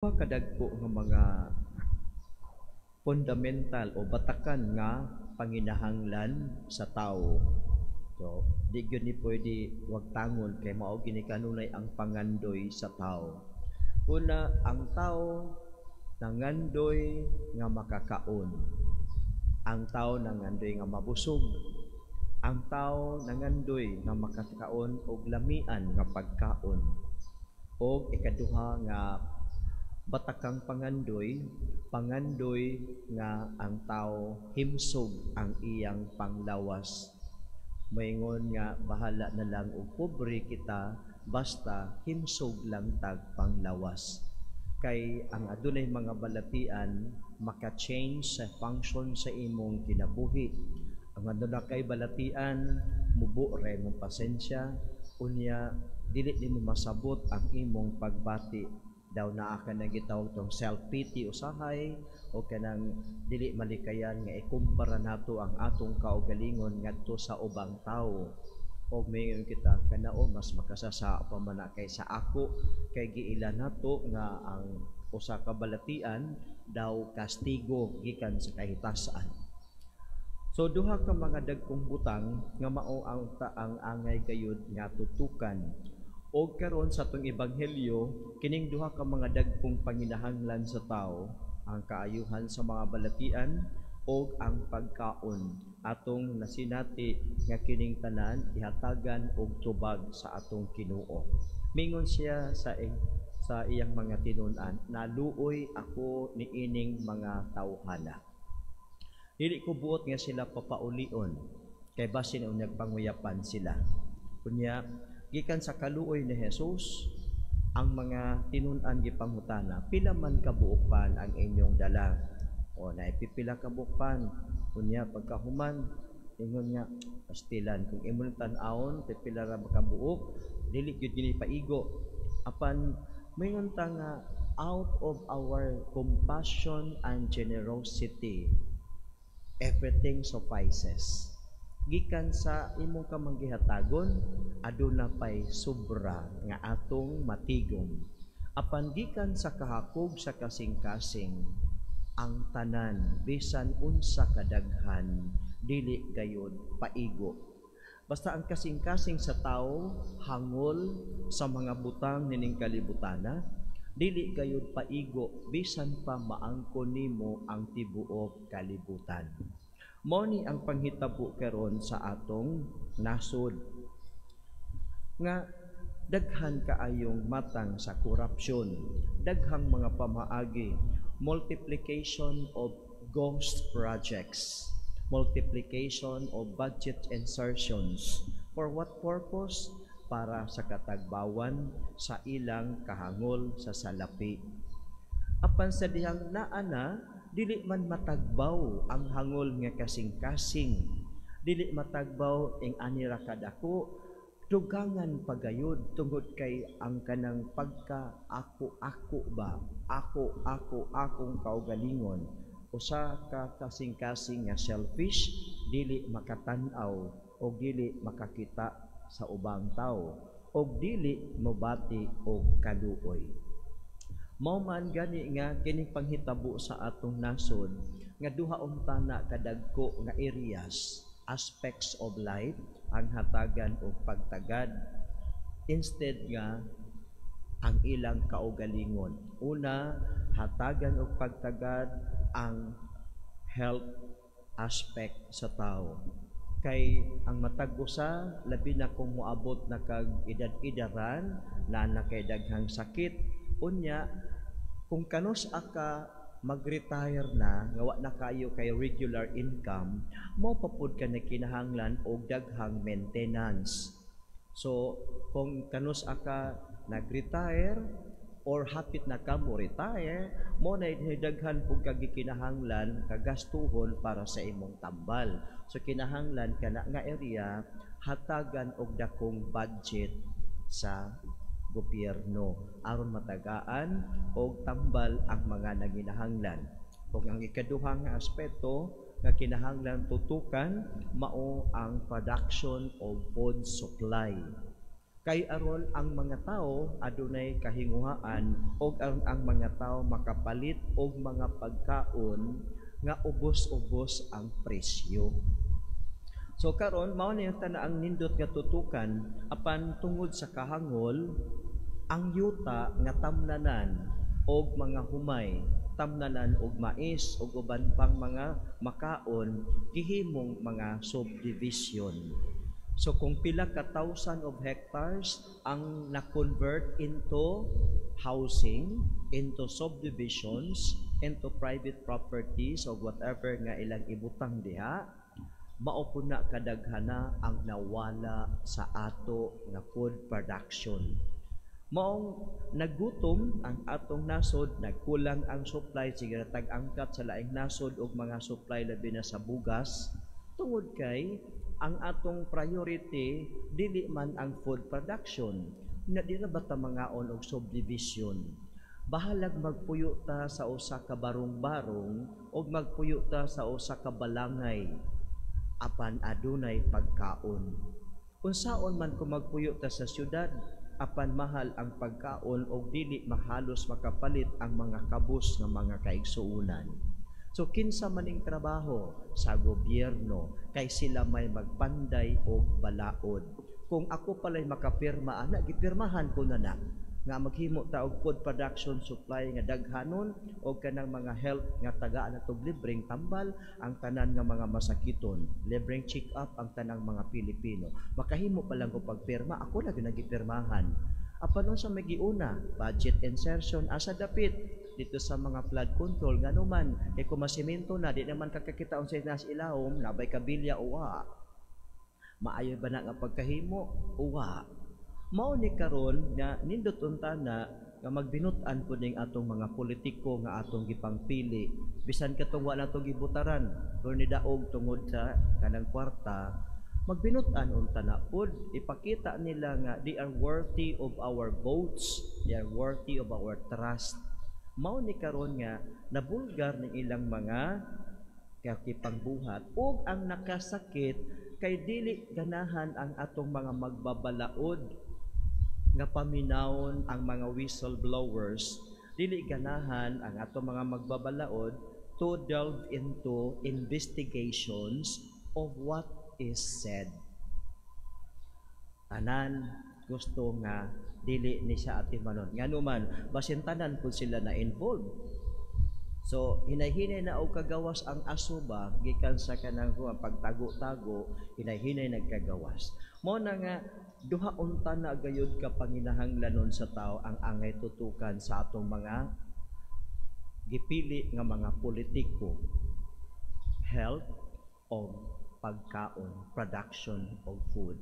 Kadagko nga mga fundamental o batakan nga panginahanglan sa tawo. So, di gyud ni pwede wagtangon kay mao gini kanunay ang pangandoy sa tao. Una, ang tao nangandoy nga makakaon. Ang tao nangandoy nga mabusog. Ang tao nangandoy nga makakaon og lamian nga pagkaon. Og ikaduha nga batakang pangandoy, pangandoy nga ang tao himsog ang iyang panglawas. Moingon nga bahala na lang og pobre kita basta himsog lang tag panglawas. Kay ang adunay mga balatian maka-change sa function sa imong kinabuhi. Ang aduna kay balatian, mubo ra imong pasensya, unya dili nimo masabot ang imong pagbati. Daw naa ka nang gitawag tong self-pity usahay o kanang dili malikayan nga ikumpara nato ang atong kaugalingon ngadto sa ubang tawo. Og moingon kita, "Kanao, mas makasasa pa man na kaysa ako," kay giila nato nga ang usa ka balatian daw kastigo gikan sa kahitasan. So duha ka mga dagkong butang nga mao ang angay gayud nga tutukan. Og karon sa atong ebanghelyo, kining duha ka mga dagkong panginahanglan sa tawo, ang kaayuhan sa mga balatian og ang pagkaon, atong nasinati nga kining tanan ihatagan og tubag sa atong Ginoo. Mingon siya sa iyang mga tinun-an, "Naluoy ako niining mga tawhana. Dili ko buot nga sila papaulion kay basin unyag panguyapan sila." Unya gikan sa kaluoy ni Jesus, ang mga tinun-an gipangutana, "Pila man ka buok pan ang inyong dala?" O naipipila ka buok pan. Unya pagkahuman, ingon nga, "Pastilan, kung imong tan-awon pipila ra makabuok, dili gyud gini paigo." Apan moingon ta nga out of our compassion and generosity, everything suffices. Gikan sa imong kamanggihatagon, aduna pay sobra nga atong matigom. Apan gikan sa kahakog sa kasing-kasing, ang tanan bisan unsa kadaghan dili gayod paigo. Basta ang kasing-kasing sa tao hangol sa mga butang nining kalibutana, dili gayod paigo bisan pa maangkon nimo ang tibuok kalibutan. Mao ni ang panghitabo karon sa atong nasod nga daghan kaayong matang sa korupsyon, daghang mga pamaagi, multiplication of ghost projects, multiplication of budget insertions. For what purpose? Para sa katagbawan sa ilang kahangol sa salapi. Apan sa dihang naa na, dili man matagbaw ang hangol nga kasing-kasing. Dili matagbaw ing ani ra kadako, dugangan pagayod tungod kay ang kanang pagka ako-ako ba, ako, ako, akong kaugalingon, usa ka kasing-kasing nga selfish, dili makatan-aw o dili makakita sa ubang tao o dili mobati og kaluoy. Mao man gani nga kining panghitabo sa atong nasod nga duha unta na kadagko nga areas, aspects of life ang hatagan og pagtagad instead nga ang ilang kaugalingon. Una, hatagan og pagtagad ang health aspect sa tao. Kay ang matag usa, labi na kung moabot na kag edad-edaran, na na kay daghang sakit, unya kung kanus aka mag-retire na nga wa na kayo kay regular income, mo pa pud ka na kinahanglan og daghang maintenance. So kung kanus aka nag-retire or hapit na ka mo retire, mo na daghan pud kag gikinahanglan kagastuhon para sa imong tambal. So kinahanglan kana nga area hatagan og dakong budget sa gobyerno aron matagaan og tambal ang mga nanginahanglan. Ug ang ikaduha nga aspeto nga kinahanglan tutukan mao ang production of food supply. Kay aron ang mga tao adunay kahinguhaan og aron ang mga tao makapalit og mga pagkaon nga ubos-ubos ang presyo. So karon, mao na yung ang nindot nga tutukan, apan tungod sa kahangol, ang yuta nga tamnanan og mga humay, tamnanan og mais og uban pang mga makaon, gihimong mga subdivision. So kung pila ka thousand of hectares ang na-convert into housing, into subdivisions, into private properties o whatever nga ilang ibutang diha, mao po na kadaghana ang nawala sa ato nga food production. Maong nagutom ang atong nasod, nagkulang ang supply, sige tag-angkat sa laing nasod og mga supply, labi na sa bugas, tungod kay ang atong priority dili man ang food production. Na di na ba ta mangaon og subdivision? Bahalag magpuyo ta sa usa ka barong-barong og magpuyo ta sa usa ka balangay, apan adunay pagkaon. Unsaon man kung magpuyo ta sa syudad, apan mahal ang pagkaon og dili mahalos makapalit ang mga kabus nga mga kaigsuonan. So kinsa man ning trabaho? Sa gobyerno, kay sila may magpanday og balaod. Kung ako palay makapirma ana, gipirmahan ko na na nga maghimo ta og food production supply nga daghanon og kanang mga health nga tagaan natog libreng tambal ang tanan nga mga masakiton, libreng check up ang tanang mga Pilipino. Makahimo pa lang ko pagpirma, ako na gyud gipirmahan. Apan unsa may giuna? Budget insertion asa dapit dito sa mga flood control. Ngano man? Kay kung masimento na, di naman kakakita unsay nas ilawom, nabay kabilya uwa. Maayo ba na nga pagkahimo? Uwa. Mao ni karon nga nindot unta na nga magbinut-an pud ning atong mga politiko nga atong gipangpili, bisan katong wa natong gibutaran pero nidaog tungod sa kanang kwarta. Magbinut-an unta na pud, ipakita nila nga they are worthy of our votes, they are worthy of our trust. Mao ni karon nga nabulgar ning ilang mga kakipangbuhat ug ang nakasakit kay dili ganahan ang atong mga magbabalaod nga paminawon, ang mga whistleblowers. Dili ganahan ang atong mga magbabalaod to delve into investigations of what is said. Tanan gusto nga dili ni siya atimanon. Ngano man? Basin tanan pud sila na involved. So hinay-hinay na og kagawas ang aso ba gikan sa kanang pagtago-tago, hinay-hinay nagkagawas. Mo na nga duha unta na gayud ka panginahanglanon sa tao ang angay tutukan sa atong mga gipili nga mga politiko: health o pagkaon, production of food.